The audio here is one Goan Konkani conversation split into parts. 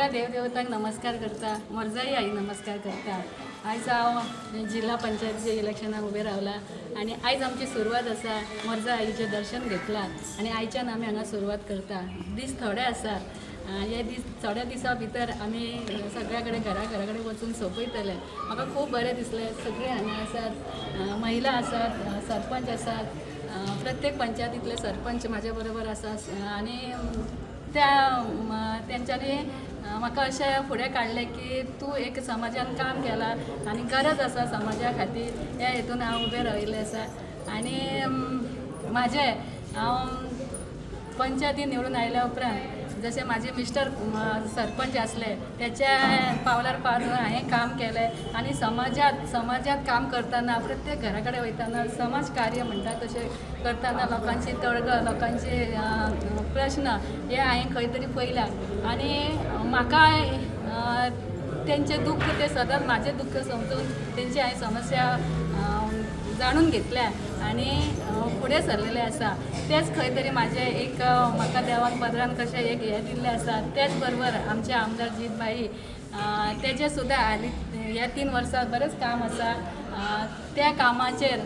सगळ्या देवदेवतांक नमस्कार करता, मोरजाई आई नमस्कार करता. आयज हांव जिल्हा पंचायतीच्या इलेक्शनाक उबें रावलां आनी आयज आमची सुरवात आसा. मोरजा आईचें दर्शन घेतलां आनी आयच्यान आमी हांगा सुरवात करता. दीस थोडे आसा. हे दीस थोड्या दिसां भितर आमी सगळ्या कडेन, घरा घरा कडेन वचून सोंपयतले. म्हाका खूब बरें दिसलें. सगळे हांगा आसात, महिला आसात, सरपंच आसात, प्रत्येक पंचायतींतले सरपंच म्हाजे बरोबर आसा आनी त्या तेंच्यांनी म्हाका अशें फुडें काडलें की तूं एक समाजान काम केलां आनी गरज आसा समाजा खातीर. ह्या हेतून हांव उबें राविल्लें आसा आनी म्हाजें हांव पंचायती निवडून आयल्या उपरांत जशें म्हाजे मिस्टर सरपंच आसले, त्याच्या पावलार पावल हांवें काम केलें आनी समाजात काम करतना, प्रत्येक घरा कडेन वयतना, समाज कार्य म्हणटा तशें करतना लोकांची तळगळ, लोकांचे प्रश्न हे हांवें खंय तरी पळयल्या आनी म्हाका तेंचें दुख्ख, ते सदांच म्हाजें दुख्ख समजून तेंची हांवें समस्या जाणून घेतल्या आनी फुडें सरलेलें आसा. तेच खंय तरी म्हाजें एक म्हाका देवान पदरान कशें एक हें दिल्लें आसा. तेच बरोबर आमचे आमदार जीत भाई, तेजें सुद्दां हालीं ह्या 3 वर्सां बरेंच काम आसा. त्या कामाचेर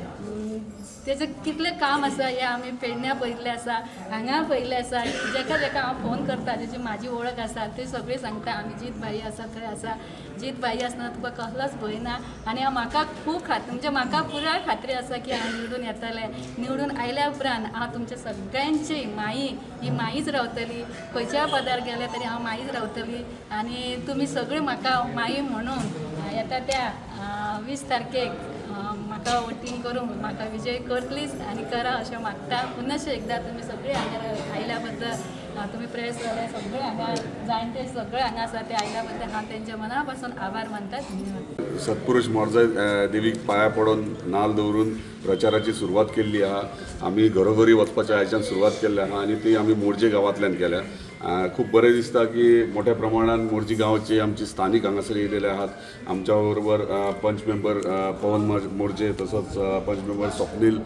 तेजें कितलें काम आसा हें आमी पेडण्यां पळयल्लें आसा, हांगा पळयल्लें आसा. जेका जेका हांव फोन करता, जेची म्हाजी वळख आसा, ते सगळीं सांगता, आमी जीत भाई आसा थंय आसा, जीत भाई आसतना तुका कसलोच भंय ना. आनी हांव म्हाका खूब खात्री, म्हणजे म्हाका पुराय खात्री आसा की हांव निवडून येतलें. निवडून आयल्या उपरांत हांव तुमच्या सगळ्यांची माई, ही माईच रावतली. खंयच्याय पदार गेले तरी हांव माईच रावतली आनी तुमी सगळीं म्हाका माई म्हणून येता त्या 20 तारखेक म्हाका वोटींग करूंक म्हाका विजय करतलीच आनी करा अशें मागता. पुनश्च एकदां तुमी सगळीं हांगा आयल्या बद्दल, तुमी प्रेस जाले सगळे हांगा, जाणटे सगळे हांगा आसा, ते आयल्या बद्दल हांव तेंच्या मना पासून आभार मानता. धन्यवाद. सत्पुरुष मोरजा देवीक पाया पडून, नाल दवरून प्रचाराची सुरवात केल्ली आहा. आमी घरोघरी वचपाच्या आयच्यान सुरवात केल्ली आहा आनी ती आमी मोरजे गांवांतल्यान केल्या. खूब बरें दिसता की मोठ्या प्रमाणान मोरजी गांवचे आमची स्थानीक हांगासर येयलेले आहात. आमच्या बरोबर पंच मेंबर पवन मोरजे, तसोच पंच मेंबर स्वप्नील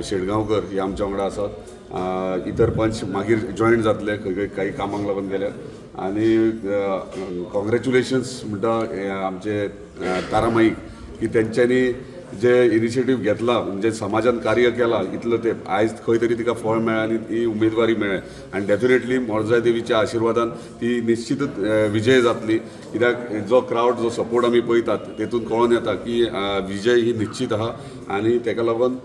शेटगांवकर हे आमच्या वांगडा आसात. इतर पंच मागीर जॉयन जातले, खंय खंय काही कामांक लागून गेल्यात. आनी कॉंग्रॅच्युलेशन्स म्हणटा हे आमचे तारामाईक की तेंच्यांनी जे इनिशिएटीव घेतला, म्हणजे समाजान कार्य केलां इतलो ते आयज खंय तरी तिका फळ मेळ्ळें आनी ती उमेदवारी मेळ्ळें आनी डेफिनेटली मोरजा देवीच्या आशिर्वादान ती निश्चितच विजय जातली, कित्याक जो क्रावड, जो सपोर्ट आमी पळयतात, तेतून कळोन येता की विजय ही निश्चित आहा. आनी तेका लागून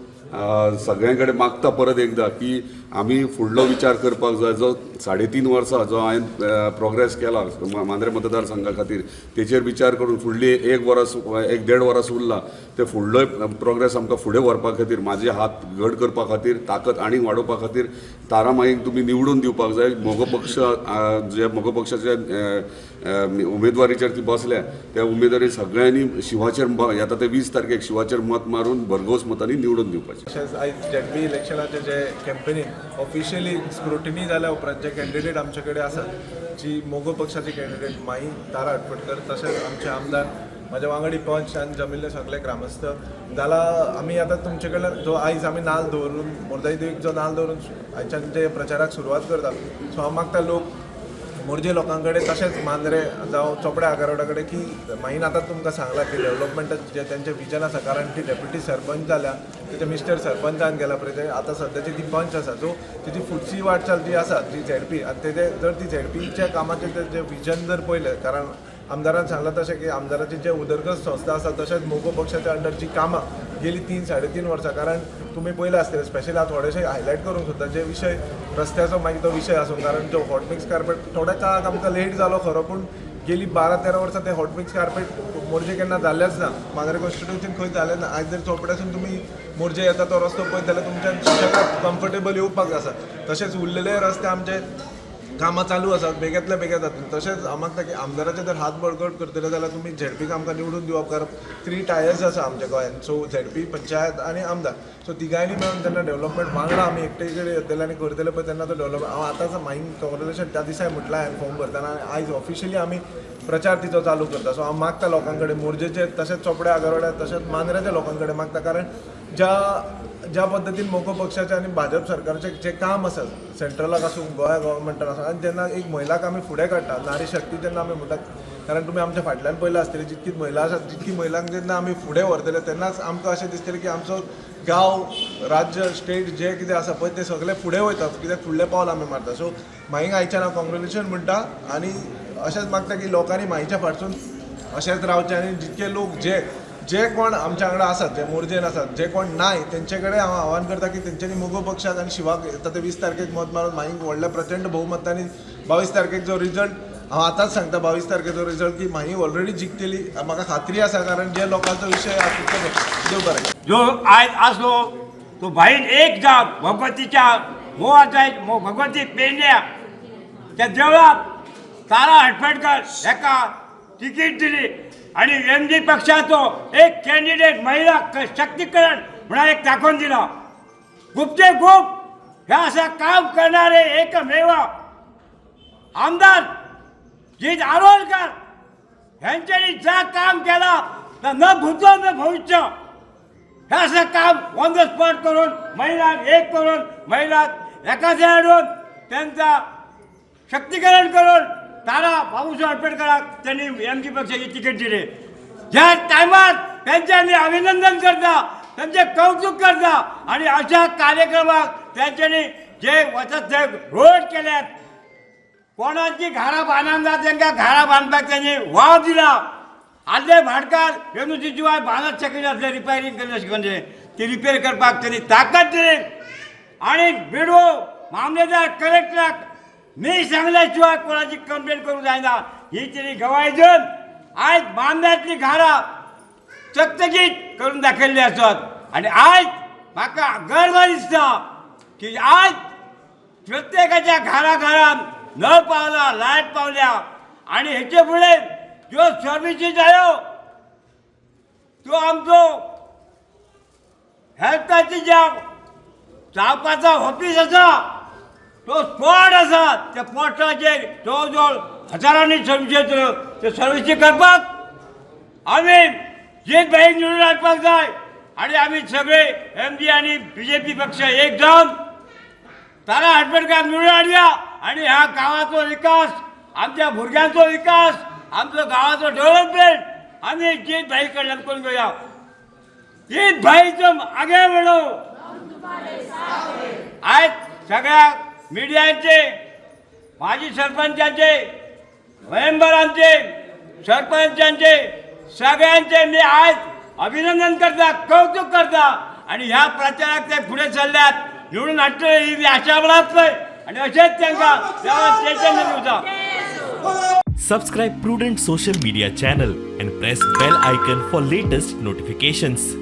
सगळ्यां कडेन मागता परत एकदां की आमी फुडलो विचार करपाक जाय. जो 3.5 वर्सां जो हांवें प्रोग्रेस केला मांद्रे मतदारसंघा खातीर, तेचेर विचार करून फुडली एक वरस, एक देड वरस उरला, ते फुडलोय प्रोग्रेस आमकां फुडें व्हरपा खातीर, म्हाजे हात घट करपा खातीर, ताकद आनीक वाडोवपा खातीर तारामाईक तुमी निवडून दिवपाक जाय. मगो पक्ष, जे मगो पक्षाचे अ, अ, उमेदवारीचेर ती बसल्या, त्या उमेदवारी सगळ्यांनी शिवाचेर येता ते 20 तारखेक शिवाचेर मत मारून भरघोस मतांनी निवडून दिवपाचें. तशेंच आयज झेडपी इलेक्शनाचे जे कॅम्पेनीन ऑफिशियली स्क्रुटिनी जाल्या उपरांत जे कॅन्डिडेट आमचे कडेन आसात, जी मोगो पक्षाची कॅन्डिडेट माई तारा आटपटकर, तशेंच आमचे आमदार, म्हाज्या वांगडी पंच आनी जमिल्ले सगळे ग्रामस्थ जाला, आमी आतां तुमचे कडल्यान जो आयज आमी नाल दवरून, मोरजाई देवीक जो नाल दवरून आयच्यान जे प्रचाराक सुरवात करता, सो हांव मागता लोक मोरजे लोकां कडेन, तशेंच मांद्रे जावं चोपड्या आगारोडा कडेन की माईन आतां तुमकां सांगलां की डेवलपमेंटाचें जें तेंचें विजन आसा, कारण ती डेप्युटी सरपंच जाल्या, तेजे मिस्टर सरपंचान गेला पळय, ते आतां सद्याची ती पंच आसा. सो तिची फुडची वाटचाल जी आसा ती झेडपी आनी तेजे जर ती झेडपीच्या कामाचें तेजें विजन जर पळयलें, कारण आमदारान सांगलां तशें की आमदाराची जे उदरगत संस्था आसा, तशेंच मोगो पक्षाच्या अंडर जी कामां गेली 3-3.5 वर्सां, कारण तुमी पयलें आसतलें, स्पेशली हांव थोडेशे हायलायट करूंक सोदता जे विशय, रस्त्याचो मागीर तो विशय आसूं, कारण जो हॉटमिक्स कार्पेट थोड्या काळाक आमकां लेट जालो खरो, पूण गेली 12-13 वर्सां ते हॉटमिक्स कार्पेट मोरजे केन्ना जाल्लेच ना, मांद्रे कॉन्स्टिट्युन्सीन खंय जालें ना. आयज जर चोपड्यासून तुमी मोरजे येता तो रस्तो पळयत जाल्यार तुमच्यान सुशेगाद कम्फर्टेबल येवपाक आसा. तशेंच उरलेले रस्ते आमचे कामां चालू आसात, बेगींतल्या बेगीन जातली. तशेंच हांव मागता की आमदाराचे जर हात बळकट करतले जाल्यार तुमी झेडपीक आमकां निवडून दिवप, कारण थ्री टायर्स आसा आमच्या गोंयान, सो झेडपी, पंचायत आनी आमदार. सो तिगांयनी मेळून जेन्ना डेवलपमेंट वांगडा आमी एकटे कडेन येतले आनी करतले पळय, तेन्ना तो डेवलप. हांव आतांच मागीर कॉंग्रेच्युलेशन त्या दिसाय म्हटलां हांवें फॉर्म भरतना आनी आयज ऑफिशियली आमी प्रचार तिचो चालू करता. सो हांव मागता लोकां कडेन, मोरजेचे, तशेंच चोपड्या आगारोड्या, तशेंच मांद्र्याच्या लोकां कडेन मागता, कारण ज्या ज्या पद्दतीन मगो पक्षाचे आनी भाजप सरकारचें जें काम आसा, सेंट्रलाक आसूं, गोंया गव्हर्मेंटान आसूं. आसा. आनी जेन्ना एक महिलाक आमी फुडें काडटा, नारी शक्ती जेन्ना आमी म्हणटात, कारण तुमी आमच्या फाटल्यान पयलां आसतली जितकी महिला आसात, जितकी महिलांक जेन्ना आमी फुडें व्हरतले तेन्नाच आमकां अशें दिसतलें की आमचो गांव, राज्य, स्टेट जे कितें आसा पळय ते सगळे फुडें वयता, कित्याक फुडलें पावल आमी मारता. सो माईक आयच्यान हांव कॉंग्रेच्युलेशन म्हणटा आनी अशेंच मागता की लोकांनी माईच्या फाटसून अशेंच रावचें आनी जितके लोक जे जे कोण आमच्या वांगडा आसात, जे मोरजेन आसात, जे कोण नाय तेंचे कडेन हांव आव्हान करता की तेंच्यांनी मगो पक्षाक आनी शिवाक येता ते 20 तारखेक मत मारून माईक व्हडल्या प्रचंड बहुमतांनी 22 तारखेक जो रिजल्ट हांव आतांच सांगता, 22 तारखेचो रिजल्ट की माई ऑलरेडी जिखतली, म्हाका खात्री आसा, कारण जे लोकांचो विशय आसा तो देव बरें. जो आयज आसलो तो भाईन एक जावन भगवतीच्या मोहाचा भगवती पेडण्या त्या देवळात तारा हटफेटकर हेका तिकीट दिली आणि एम जी पक्षाचो एक कॅन्डिडेट महिला शक्तीकरण म्हणून एक दाखोवन दिला. गुप्ते गुप ह्या असं काम करणारे एकमेव आमदार जीत आरोलकर ह्यांच्यानी ज्या काम केला तर न भूतो न भविष्य हे असं काम ऑन the spot करून महिला एक करून महिला एकाच हाडून त्यांचा शक्तीकरण करून तारा बाबूसाहेब आंबेडकराक त्यांनी एम जी पक्षाची तिकीट दिली. ज्या टायमात त्यांचे आमी अभिनंदन करता, त्यांचे कौतुक करता आणि अशा कार्यक्रमाक त्यांच्यानी जे वचत ते रोड केल्यात, कोणाची घरां बांदना तांकां घरां बांदपाक त्यांनी वाव दिला. आदले भाटकार येवनुची शिवाय बांदत शकनासले, रिपेरींग करिनाशिल्ले, ती रिपेर करपाक त्यांनी ताकद दिली. आणि बिडो मामलेदार कलेक्टराक मी सांगल्या शिवाय कोणाची कंप्लेंट करूंक जायना ही तेणी गवाय दिवन आयज बांद्यांतली घरां चकचकीत करून दाखयल्ली आसत. आनी आयज म्हाका गर्व दिसता की आज प्रत्येकाच्या घराघरात नळ पावला, लायट पावल्या आणि हेचे फुडें ज्यो सर्विसी जायो त्यो आमचो हेल्थाची ज्या जावपाचो ऑफीस आसा तो स्पॉट आसा, त्या स्पॉटाचेर जवळ जवळ हजारांनी सर्विसी येतल्यो, त्यो सर्विसी करपाक आमी जीत भाई निवडून हाडपाक जाय. आणि आमी सगळे एम जी आणि बी जे पी पक्ष एक जावन तारा हटपेटकार निवडून हाडया आणि ह्या गांवाचो विकास, आमच्या भुरग्यांचो विकास, आमचो गांवाचो डेव्हलपमेंट आमी जीत भाई कडल्यान करून घेवया. जीत भाईचो आगे म्हणू. आयज सगळ्या मिडियांचे, माजी सरपंचांचे, मेंबरांचे, सरपंचांचे, सगळ्यांचे मी आज अभिनंदन करता, कौतुक करता आणि ह्या प्रचाराक ते फुडें सरल्यात, निवडून हाडटले ही मी आशा बाळगतोय आणि अशेंच तांकां देवान चैतन्य दिवचा. Subscribe Prudent Social Media channel and press bell icon for latest notifications.